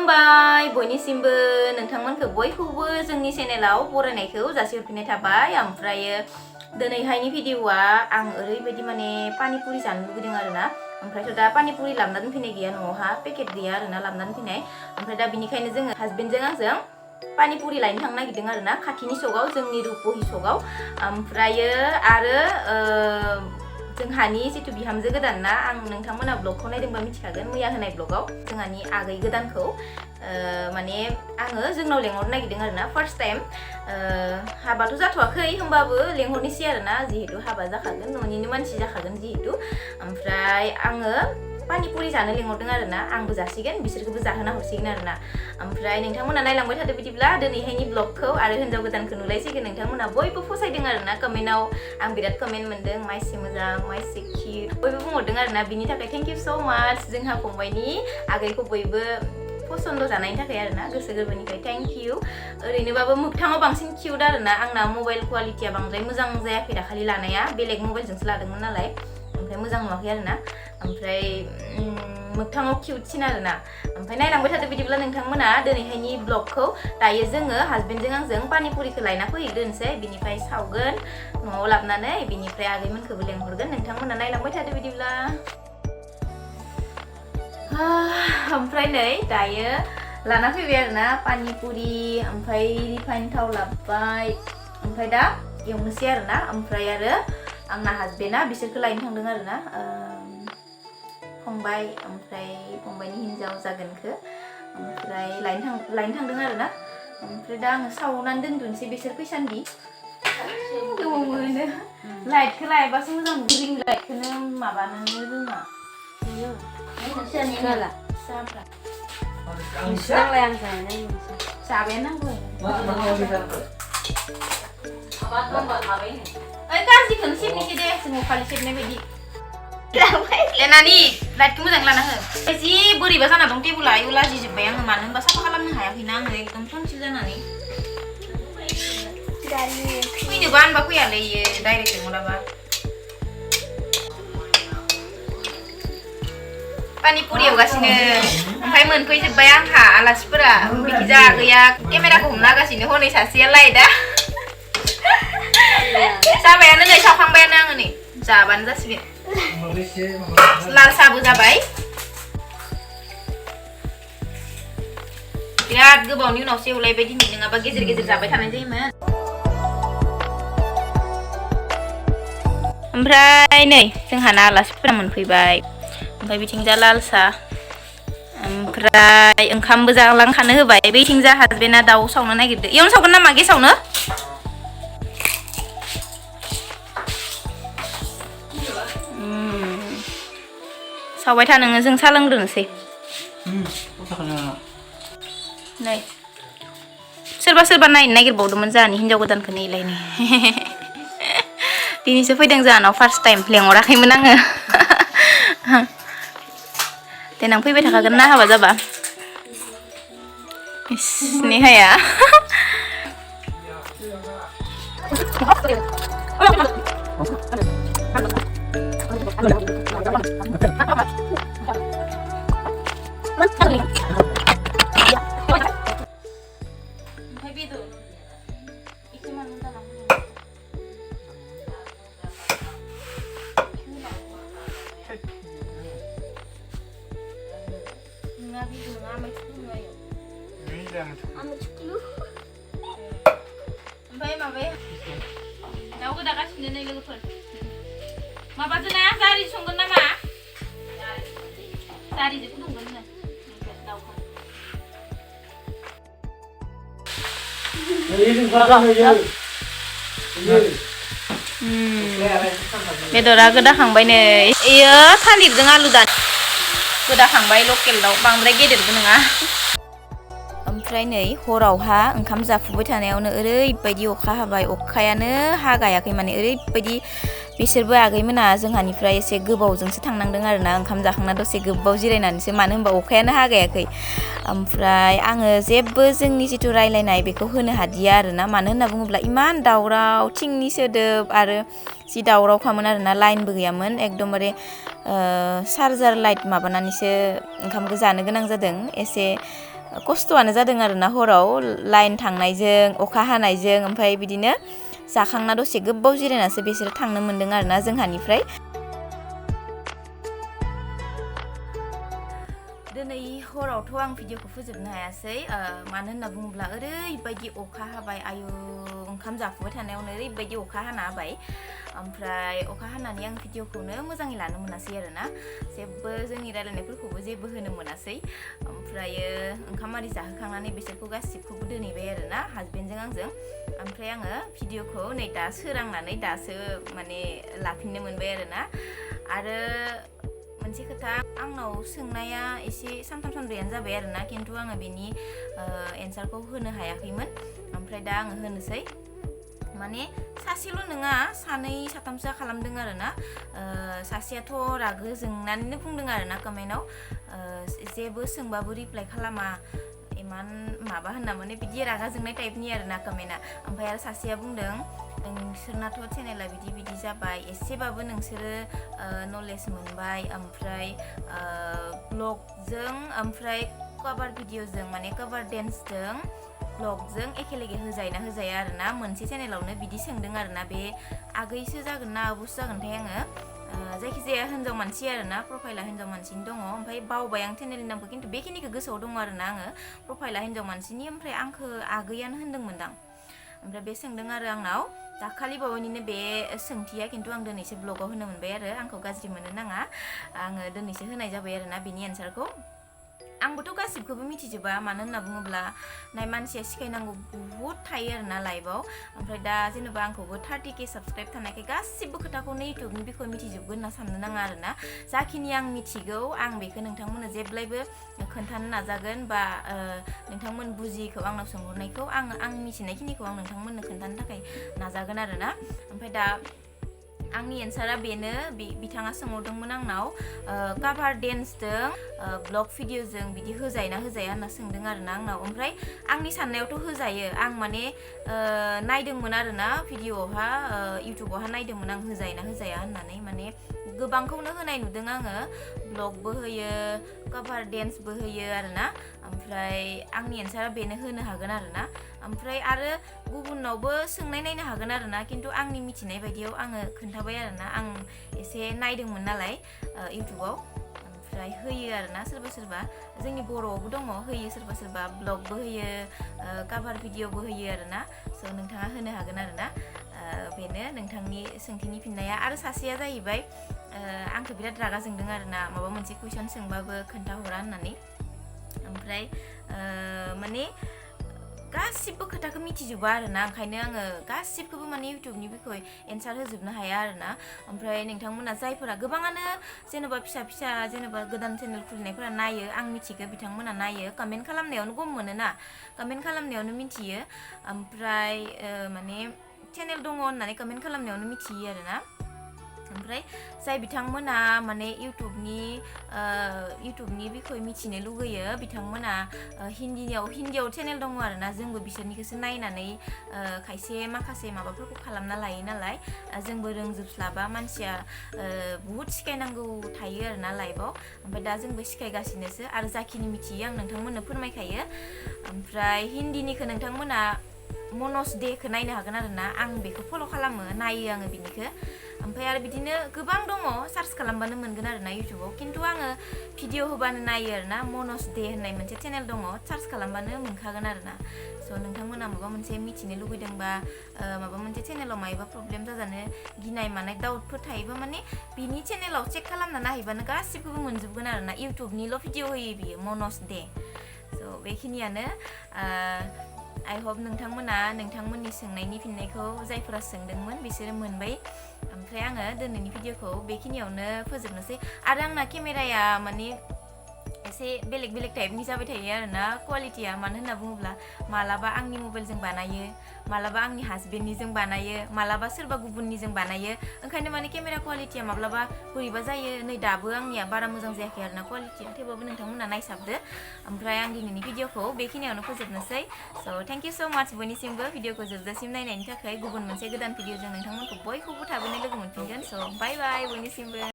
खुलुमबाय बयनिसिमबो नोंथांमोनखौ बयखौबो जोंनि चेनेलाव बरायनायखौ जासिहरफिननाय थाबाय। ओमफ्रायो दिनैहायनि भिडिअआ आं ओरैबायदि माने पानिपुरि जानो लुगैदों आरोना। ओमफ्रायथ' दा पानिपुरि लाबोना दोनफैनाय गैया, न'आवहा पेकेट गैया आरोना लाबोना दोनफैनाय। ओमफ्राय दा बिनिखायनो जोङो हासबेन्डजों आंजों पानिपुरि लायनो थांनो नागिरदों आरोना, खाथिनि सकआव, जोंनि रुपहि सकआव। ओमफ्रायो आरो जोंहानि जितु बिहामजो गोदान ना, आं नोंथांमोना ब्लगखौ नायदोंबा मिथिखागोन, मैया होनाय ब्लगाव जोंहानि आगै गोदानखौ माने आङो जोंनाव लेंहरनो नागिरदों आरोना। फार्स्ट टाइम हाबाथ' जाथ'वाखै होमबाबो लेंहरनोसै आरोना, जिहेतु हाबा जाखागोन, न'निनो मानसि जाखागोन जिहेतु। ओमफ्राय आङो पानिपुरि जानो लेंहरदों आरोना, आंबो जासिगोन बिसोरखौबो जाहोना हरसिगोन आरोना। ओमफ्राय नोंथांमोना नायलांबाय थादो बिदिब्ला दिनैहायनि ब्लगखौ, आरो हिन्जाव गोदानखौ नुलायसिगोन। नोंथांमोना बयबो फसायदों आरोना कमेन्टआव, आं बिराद कमेन्ट मोन्दों, माइसि मोजां, माइसि किउट बयबो बुंहरदों आरोना। बिनि थाखाय थेंक इउ स' माच, जोंहा फंबायनि आगैखौ बयबो पसन्द जानायनि थाखाय आरोना, गोसो गोरबोनिफ्राय थेंक इउ। ओरैनोबाबो मोगथाङाव बांसिन किउट आरोना, आंना मबाइल क्वालिटिया बांद्राय मोजां जायाखै दाखालि लानाया, बेलेग मबाइलजोंसो लादोंमोन नालाय, ओमफ्राय मोजां नुवाखै आरोना। ओमफ्राय मोगथाङाव किउटसिन आरोना। ओमफ्राय नायलांबाय थादो बिदिब्ला नोंथांमोना दिनैहायनि ब्लगखौ। दायो जोङो हासबेन्डजों आंजों पानिपुरिखौ लायना फैग्रोनोसै, बिनिफ्राय सावगोन न'आव लाबोनानै, बिनिफ्राय आगैमोनखौबो लेंहरगोन। नोंथांमोना नायलांबाय थादो बिदिब्ला। ओमफ्राय नै दायो लाना फैबाय आरोना पानिपुरि, ओमफ्राय रिफाइन थाव लाबोबाय, ओमफ्राय दा एवनोसै आरोना। ओमफ्राय आरो आंना हासबेन्डआ बिसोरखौ लायनो थांदों आरोना, फंबाय, ओमफ्राय फंबायनि हिन्जाव जागोनखौ, ओमफ्राय लायनो थांदों आरोना। ओमफ्राय दा आङो सावनानै दोनग्रोनोसै बिसोर फैसान्दि। गोबाव मोनो लाइटखौ लायबासो मोजां, रिं लाइटखौनो माबानो रोङा जाबायानो नांगौ गाज्रिखौनो सेबनोसै दे, जोङो खालि सेबनाय बायदि। नानि लाइटखौ मोजाङै लाना हो। जि बोरैबा जाना दं टेबुला, आयौ लाजिजोब्बाय आङो, मानो होनबा साफा खालामनो हायाखैना आङो, एकदम टनसिल जानानै। फैनोबा होनबा फैयालै इयो, डाइरेक्ट लेंहराबा। पानिपुरि एवगासिनो, ओमफ्राय मोनफैजोब्बाय आंहा आलासिफोरा, बिखिजा आगैया केमेराखौ हमना होगासिनो, हनै सासेया लाइटआ जाबायानो नै, सावखांबायानो आङो नै, जाबानो जासिगोन। लाल साहाबो जाबाय। बिराद गोबावनि उनावसो एवलायबाय दिनै, नङाबा गेजेर गेजेर जाबाय थानाय जायोमोन। ओमफ्राय नै जोंहाना आलासिफोरा मोनफैबाय, ओमफ्राय बिथिंजा लाल साहा, ओमफ्राय ओंखामबो जालांखानो होबाय। बैथिंजा हासबेन्डआ दाउ सावनो नागिरदों, इयावनो सावगोन नामा गेसावनो? सावबाय था नोङो, जों साहा लोंग्रोनोसै। नै सोरबा सोरबा नायनो नागिरबावदोंमोन जोंहानि हिन्जाव गोदानखौ नैलायनो। दिनैसो फैदों जोंहानाव, फार्स्ट टाइम, लेंहराखैमोन आङो। देनां फैबाय थाखागोन ना हाबा जाबा। नेहाया ओमफ्राय माबाया दाउ गोदागासिनो नै लोगोफोर। माबाजों ना जारि संगोन नामा? जारिजों फुदुंगोन नो दाउखौ। बेदरा गोदाखांबाय नै, इयो थालिरजों आलु दान गोदाखांबाय, लकेल दाउ, बांद्राय गेदेरबो नङा। ओमफ्राय नै हरावहा ओंखाम जाफुबाय थानायावनो ओरैबायदि अखा हाबाय, अखायानो हागायाखै माने, ओरैबायदि। बिसोरबो आगैमोना जोंहानिफ्राय एसे गोबावजोंसो थांनांदों आरोना, ओंखाम जाखांना दसे गोबाव जिरायनानैसो, मानो होनबा अखायानो हागायाखै। ओमफ्राय आङो जेबो जोंनि जिथु रायलायनाय बेखौ होनो हादिया आरोना, मानो होनना बुङोब्ला इमान दावराव, थिंनि सोदोब, आरो जि दावरावखामोन आरोना, लाइनबो गैयामोन, एकदमबारे चार्जार लाइट माबानानैसो ओंखामखौ जानो गोनां जादों। एसे खस्थ'आनो जादों आरोना हराव लाइन थांनायजों अखा हानायजों ओमफ्राय बिदिनो जाखांना दसे गोबाव जिरायनासो बिसोरो थांनो मोन्दों आरोना जोंहानिफ्राय दिनै हरावथ' आं भिडिअखौ फोजोबनो हायासै मानो होनना बुङोब्ला ओरैबायदि अखा हाबाय आयु ओंखाम जाफुबाय थानायावनो ओरैबायदि अखा हाना होबाय ओमफ्राय अखा हानानै आं भिडिअखौनो मोजाङै लानो मोनासै आरोना जेबो जोंनि रायलायनायफोरखौबो जेबो होनो मोनासै ओमफ्रायो ओंखाम आरि जाहोखांनानै बिसोरखौ गासिबखौबो दोनहैबाय आरोना हासबेन्डजों आंजों ओमफ्राय आङो भिडिअखौ नै दा सोरांनानै दासो माने लाफिननो मोनबाय आरोना आरो मोनसे खोथा आंनाव सोंनाया एसे सानथाम सानब्रैयानो जाबाय आरोना खिन्थु आङो बेनि एन्सारखौ होनो हायाखैमोन ओमफ्राय दा आङो होनोसै माने सासेल' नङा सानै साथामसो खालामदों आरोना सासेयाथ' रागो जोंनानैनो बुंदों आरोना कमेन्टआव जेबो सोंबाबो रिप्लाइ खालामा इमान माबा होनना माने बिदि रागा जोंनाय टाइपनि आरोना कमेन्टआ ओमफ्राय आरो सासेया बुंदों नोंसोरनाथ' चेनेला बिदि बिदि जाबाय एसेबाबो नोंसोरो नलेज मोनबाय ओमफ्राय ब्लगजों ओमफ्राय कभार भिडिअजों माने कभार डेन्सजों ब्लगजों एखेलेगे होजायोना होजाया आरोना मोनसे चेनेलावनो बिदि सोंदों आरोना बे आगैसो जागोन ना आब'सो जागोनथाय आङो जायखिजाया हिन्जाव मानसि आरोना प्रफाइला हिन्जाव मानसिनि दङ ओमफ्राय बावबाय आं चेनेलनि नामखौ खिन्थु बेखिनिखौ गोसोआव दङ आरोना आङो प्रफाइला हिन्जाव मानसिनि ओमफ्राय आंखौ आगैयानो होनदोंमोनदां ओमफ्राय बे सोंदों आरो आंनाव दाखालि बावैनिनो बे सोंथिया खिन्थु आं दिनैसो ब्लगाव होनो मोनबाय आरो आंखौ गाज्रि मोननो नाङा आङो दिनैसो होनाय जाबाय आरोना बिनि एन्सारखौ आंबोथ' गासिबखौबो मिथिजोबा मानो होनना बुङोब्ला नाय मानसिया सिखायनांगौ बुहुत थायो आरोना लाइफआव ओमफ्राय दा जेनेबा आंखौबो 30K साबसक्राइब थानायखाय गासिबो खोथाखौनो इउटुबनि बिखय मिथिजोबगोन होनना साननो नाङा आरोना जाखिनि आं मिथिगौ आं बेखौ नोंथांमोननो जेब्लायबो खोन्थानो नाजागोन बा नोंथांमोन बुजियैखौ आंनाव सोंहरनायखौ आं मिथिनायखिनिखौ आं नोंथांमोननो खोन्थानो थाखाय नाजागोन आरोना ओमफ्राय दा आंनि एन्सारा बेनो बिथाङा सोंहरदोंमोन आंनाव कभार डेन्सजों ब्लग भिडिअजों बिदि होजायोना होजाया होनना सोंदों आरोना आंनाव ओमफ्राय आंनि साननायावथ' होजायो आं माने नायदोंमोन आरोना भिडिअआवहा इउटुबावहा नायदोंमोन आं होजायोना होजाया होननानै माने गोबांखौनो होनाय नुदों आङो ब्लगबो होयो कभार डेन्सबो होयो आरोना ओमफ्राय आंनि एन्सारा बेनो होनो हागोन आरोना ओमफ्राय आरो गुबुनावबो सोंनाय नायनो हागोन आरोना खिन्थु आंनि मिथिनाय बायदियाव आङो खोन्थाबाय आरोना आं एसे नायदोंमोन नालाय इउटुबाव ओमफ्राय होयो आरोना सोरबा सोरबा जोंनि बर'आवबो दङ होयो सोरबा सोरबा ब्लगबो होयो कभार भिडिअबो होयो आरोना स' नोंथाङा होनो हागोन आरोना बेनो नोंथांनि सोंथिनि फिननाया आरो सासेया जाहैबाय आंखौ बिराद रागा जोंदों आरोना माबा मोनसे कुइसन सोंबाबो खोन्थाहरा होननानै ओमफ्राय माने गासिबो खोथाखौ मिथिजोबा आरोना ओंखायनो आङो गासिबखौबो माने इउटुबनि बिखय एन्सार होजोबनो हाया आरोना ओमफ्राय नोंथांमोना जायफोरा गोबाङानो जेनेबा फिसा जेनेबा गोदान चेनेल खुलिनायफोरा नायो आं मिथिगौ बिथांमोना नायो कमेन्ट खालामनायावनो गम मोनोना कमेन्ट खालामनायावनो मिथियो ओमफ्राय माने चेनेल दङ होननानै कमेन्ट खालामनायावनो मिथियो आरोना ओमफ्राय जाय बिथांमोना माने इउटुबनि बिखय मिथिनो लुगैयो बिथांमोना हिन्दीयाव चेनेल दङ आरोना जोंबो बिसोरनिखौसो नायनानै खायसे माखासे माबाफोरखौ खालामना लायो नालाय जोंबो रोंजोबस्लाबा मानसिया बुहुत सिखायनांगौ थायो आरोना लाइफआव ओमफ्राय दा जोंबो सिखायगासिनोसो आरो जाखिनि मिथियो आं नोंथांमोननो फोरमायखायो ओमफ्राय हिन्दीनिखौ नोंथांमोना मनज डेखौ नायनो हागोन आरोना आं बेखौ फल' खालामो नायो आङो बिनिखौ ओमफ्राय आरो बिदिनो गोबां दङ सार्च खालामबानो मोनगोन आरोना इउटुबाव खिन्थु आङो भिडिअ होबानो नायो आरोना मनज डे होननाय मोनसे चेनेल दङ सार्च खालामबानो मोनखागोन आरोना स' नोंथांमोना माबा मोनसे मिथिनो लुगैदोंबा माबा मोनसे चेनेलाव मायबा प्रब्लेम जाजानो गिनाय मानाय डाउटफोर थायोबा माने बिनि चेनेलाव चेक खालामना नायहैबानो गासिबखौबो मोनजोबगोन आरोना इउटुबनिल' भिडिअ होयो बियो मनज डे स' बेखिनियानो आइ होप नोंथांमोना नोंथांमोननि सोंनायनि फिननायखौ जायफोरा सोंदोंमोन बिसोरो मोनबाय ओमफ्राय आङो दिनैनि भिडिअखौ बेखिनियावनो फोजोबनोसै आरो आंना केमेराया माने एसे बेलेग टाइपनि जाबाय थायो आरोना क्वालिटिया मानो होनना बुङोब्ला मालाबा आंनि मबाइलजों बानायो मालाबा आंनि हासबेन्डनिजों बानायो मालाबा सोरबा गुबुननिजों बानायो ओंखायनो माने केमेरा क्वालिटिया माब्लाबा बोरैबा जायो नै दाबो आंनिया बारा मोजां जायाखै आरोना क्वालिटिया थेवबाबो नोंथांमोना नायसाबदो ओमफ्राय आं दिनैनि भिडिअखौ बेखिनियावनो फोजोबनोसै स' थेंक इउ स' माच बयनिसिमबो भिडिअखौ जोबजासिम नायनायनि थाखाय गुबुन मोनसे गोदान भिडिअजों नोंथांमोनखौ बयखौबो थाबैनो लोगो मोनफिनगोन स' बाय बाय बयनिसिमबो